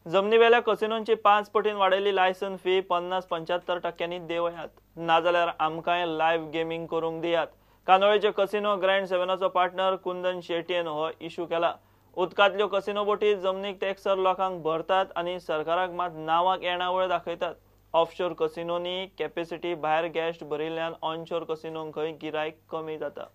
जमनीवेल्या कसिनोंची 5 पटीन वाडयल्ली license fee 50-75% देंवयात, नाजाल्यार आमकांय live gaming करूंक दियात. कांदोळेचे कसिनो ग्रँड सेव्हनाचो पार्टनर कुंदन शेटयेन हो इशू केला. उदकांतल्यो कसिनो बोटी जमनीक तेकसर लोकांक भरतात आनी सरकाराक मात नांवाक येणावळ दाखयतात. ऑफशोर कसिनोनी कॅपेसिटी भायर गेस्ट भरिल्ल्यान ऑनशोर कसिनोंक खंय गिरायक कमी जाता.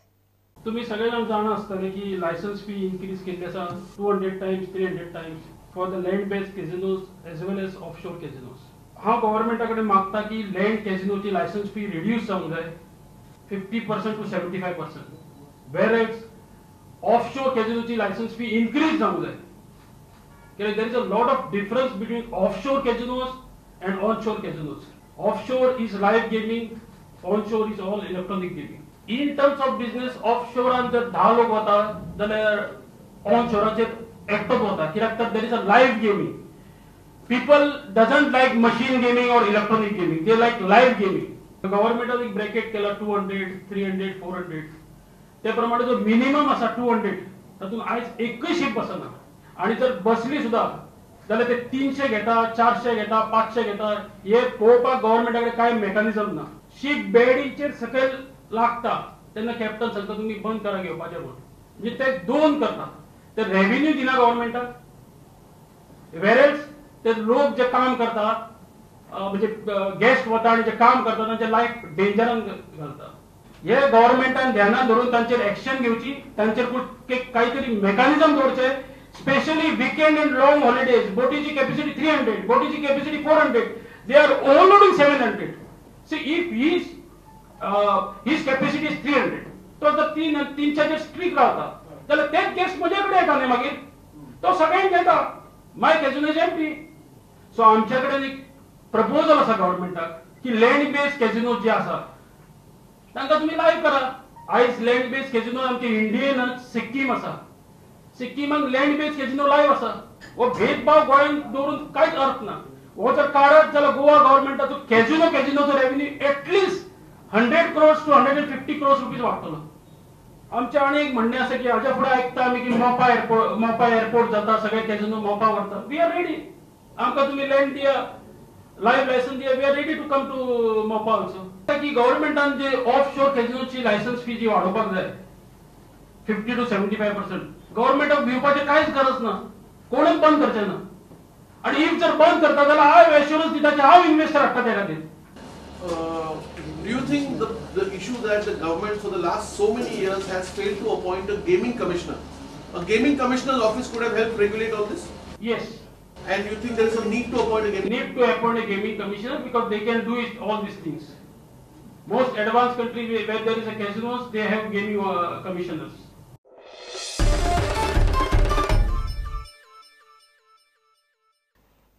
तुम्ही सगळे जाणा आसतले की लायसन्स फी इन्क्रीज केल्ली आसा 200 times 300 times for the land based casinos as well as offshore casinos. हांव गव्हर्मेंटा कडेन मागता की लँड कॅसिनोची लायसन्स फी रिड्यूस जावंक जाय 50% टू 75%, वेर एज ऑफशोर कॅसिनोची लायसन्स फी इन्क्रीज जावंक जाय. कित्याक there is a lot of difference between offshore casinos and onshore casinos. Offshore is live gaming, onshore is all electronic gaming. In terms of business, ऑफशोरान जर 10 लोक वता जाल्यार ऑनशोराचेर एकटोच वता, कित्याक तर there is a live gaming. People doesn't like machine gaming or electronic gaming, they like live gaming. गव्हर्मेंटान एक bracket केला 200, 300, 400, ते प्रमाणे जो मिनिमम आसा 200 तातूंत आयज एकूय शीप बसना, आनी जर बसली सुद्दां जाल्यार ते 300 घेता, 400 घेता, 500 घेता. हे पळोवपाक गव्हर्मेंटा कडेन कांय मेकॅनिजम ना. शीप बेडीचेर सकयल लागता तेन्ना कॅप्टन सांगता तुमी बंद करा घेवपाचें म्हूण, म्हणजे ते दोन करता, ते रेव्हेन्यू दिना गव्हर्मेंटाक. वेरेज ते लोक जे काम करतात म्हणजे गेस्ट वता आनी जे काम करता तांचे लायफ डेंजरान घालता. हे गव्हर्मेंटान ध्यानान धरून तांचेर एक्शन घेवची, तांचेर कांयतरी मेकॅनिजम दवरचे. Specially weekend and long holidays, बोटीची capacity 300, बोटीची capacity 400, they are overloading 700. See if his capacity is 300, तो जर 300 स्ट्रीक रावता जाल्यार तेच गेस्ट म्हजे कडेन येता न्ही, मागीर तो सगळ्यांक घेता. My casino is empty. So आमचे कडेन एक प्रपोजल आसा गव्हर्मेंटाक की लँड बेस्ड कॅसिनो जे आसा तांकां तुमी लायव्ह करा. आयज लँड बेस्ड कॅसिनो आमचे इंडियेन सिक्कीम आसा, सिक्कीमाक लँड बेस्ड कॅसिनो लायव्ह आसा. हो भेदभाव गोंयांत दवरून कांयच अर्थ ना. हो जर काडत जाल्यार Goa गव्हर्मेंटाचो कॅसिनोचो revenue at least 100 crores to 150 crores rupees वाडटलो. आमचें आनी एक म्हणणें आसा की हाज्या फुडें आयकता आमी की मोपा एअरपोर्ट जाता, सगळे कॅसिनो मोपा व्हरता. We are ready, आमकां तुमी लँड दिया, लायव्ह लायसन्स दिया, we are ready to come to Mopa also. की गव्हर्मेंटान जे ऑफशोर कॅसिनोची लायसन्स फी जी वाडोवपाक जाय 50 टू 75%, गव्हर्मेंटाक भिवपाचें कांयच गरज ना, कोणूच बंद करचें ना. आनी if जर बंद करता जाल्यार हांव एश्युरन्स दिता की हांव इन्वेस्टर हाडटा त्या खातीर. Do you think the issue that the government for the last so many years has failed to appoint a gaming commissioner? A gaming commissioner's office could have helped regulate all this? Yes. And you think there is a need to appoint a gaming? Need to appoint a gaming commissioner because they can do it, all these things. Most advanced countries where there is a casinos, they have gaming commissioners.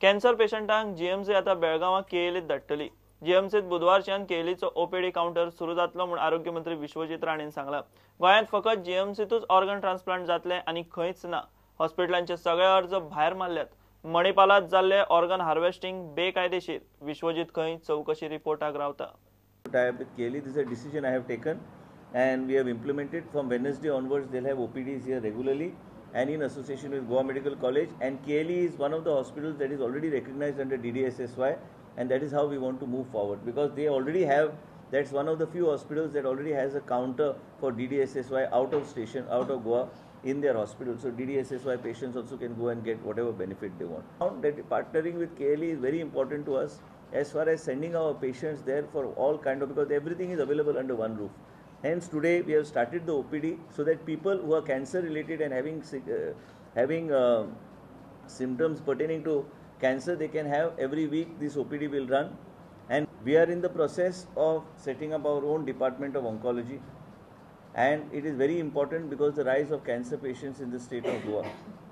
Cancer पेशंटांक GMC आता बेळगांवां केएलईत धाडटली. जीएमसीत बुधवारच्यान केएलईचो OPD counter सुरू जातलो म्हूण आरोग्य मंत्री विश्वजीत राणेन सांगलां. गोंयांत फकत जीएमसीतूच ऑर्गन ट्रान्सप्लांट जातले आनी खंयच ना. हॉस्पिटलांचे सगळे अर्ज भायर मारल्यात. मणिपालात जाल्ले ऑर्गन हार्वेस्टिंग बेकायदेशीर. विश्वजीत खंय चवकशी रिपोर्टाक रावता. With KLE, this is a decision I have taken and we have implemented. From Wednesday onwards, they'll have OPDs here regularly and in association with Goa Medical College, and KLE is one of the hospitals that is already recognized under DDSSY, and that is how we want to move forward, because they already have, that's one of the few hospitals that already has a counter for DDSSY out of station, out of Goa in their hospital. So DDSSY patients also can go and get whatever benefit they want. Now that partnering with KLE is very important to us as far as sending our patients there for all kind of, because everything is available under one roof. Hence today we have started the OPD so that people who are cancer related and having symptoms pertaining to cancer, they can have every week this OPD will run. And we are in the process of setting up our own department of oncology, and it is very important because the rise of cancer patients in the state of Goa.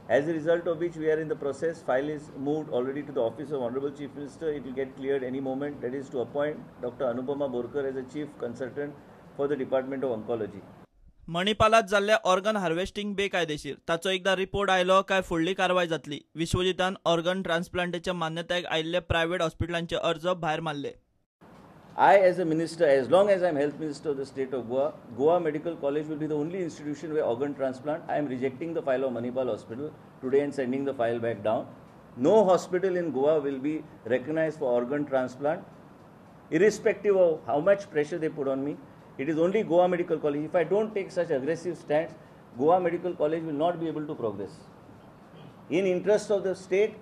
As a result of which we are in the process, file is moved already to the office of Honorable Chief Minister, it will get cleared any moment, that is to appoint Dr. Anupama Borkar as a chief consultant for the Department of Oncology. मणिपालात जाल्ल्या organ harvesting बेकायदेशीर, ताचो एकदा report आयलो काय फुडली कारवाय जातली. विश्वजितान organ ट्रान्सप्लांटाच्या मान्यतायेक आयिल्ले प्रायव्हेट हॉस्पिटलांचे अर्ज भायर मारले. I as a minister, as long as I am health minister of the state of Goa, Goa Medical College will be the only institution where organ transplant. I am rejecting the file of Manipal Hospital today and sending the file back down. No hospital in Goa will be recognized for organ transplant, irrespective of how much pressure they put on me. It is only Goa Medical College. If I don't take such aggressive stands, Goa Medical College will not be able to progress. In interest of the state,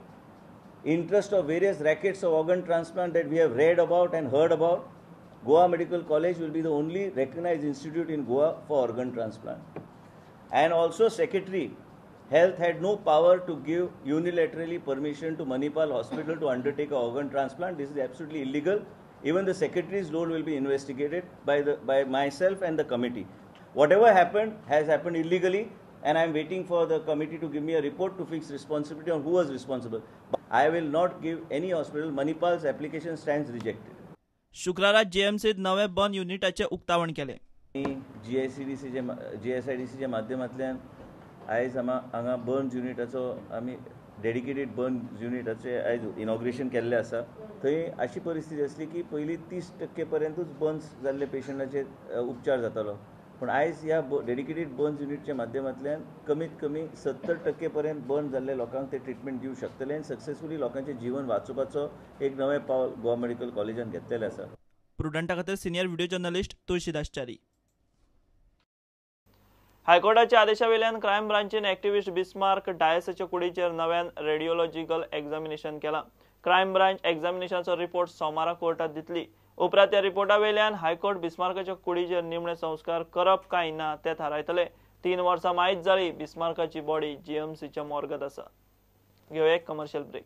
interest of various rackets of organ transplant that we have read about and heard about, Goa Medical College will be the only recognized institute in Goa for organ transplant. And also Secretary Health had no power to give unilaterally permission to Manipal Hospital to undertake an organ transplant. This is absolutely illegal. Even the Secretary's role will be investigated by myself and the committee. Whatever happened has happened illegally, and I am waiting for the committee to give me a report to fix responsibility on who was responsible. But I will not give any hospital. Manipal's application stands rejected. शुक्रारा जीएमसीत नवे burn युनिटाचे उक्तावण केले. जीएसआयडीसीच्या माध्यमांतल्यान आयज हांगा Burns युनिटाचो आमी dedicated Burns युनिटाचे आयज inauguration केल्लें आसा. थंय अशी परिस्थिती आसली की पयलीं 30% पर्यंतूच बर्न्स जाल्ले पेशंटाचेर उपचार जातालो, पूण आयज ह्या डेडिकेटेड बर्न्स युनिटच्या माध्यमांतल्यान कमीत कमी 70% पर्यंत बर्न जाल्ले लोकांक ते ट्रिटमेंट दिवंक शकतले आनी सक्सेसफुली लोकांचें जीवन वाचोवपाचो एक नवें पावल गोवा मेडिकल कॉलेजान घेतलेलें आसा. प्रुडंटा खातीर senior video journalist Tulshidas Chari. हायकोर्टाच्या आदेशावेल्यान क्रायम ब्रांचीन एक्टिविस्ट बिस्मार्क डायसाच्या कुडीचेर नव्यान रेडिओलॉजिकल एग्जामिनेशन केलां. क्रायम ब्रांच एग्जामिनेशनाचो रिपोर्ट सोमारा कोर्टात दितली. उपरांत त्या रिपोर्टावेल्यान हायकोर्ट बिस्मार्काच्या कुडीचेर निमणे संस्कार करप काय ना ते थारायतले. 3 वर्सां मायत जाली बिस्मार्काची बॉडी जीएमसीच्या मोर्गात आसा. घेवया एक कमर्शियल ब्रेक.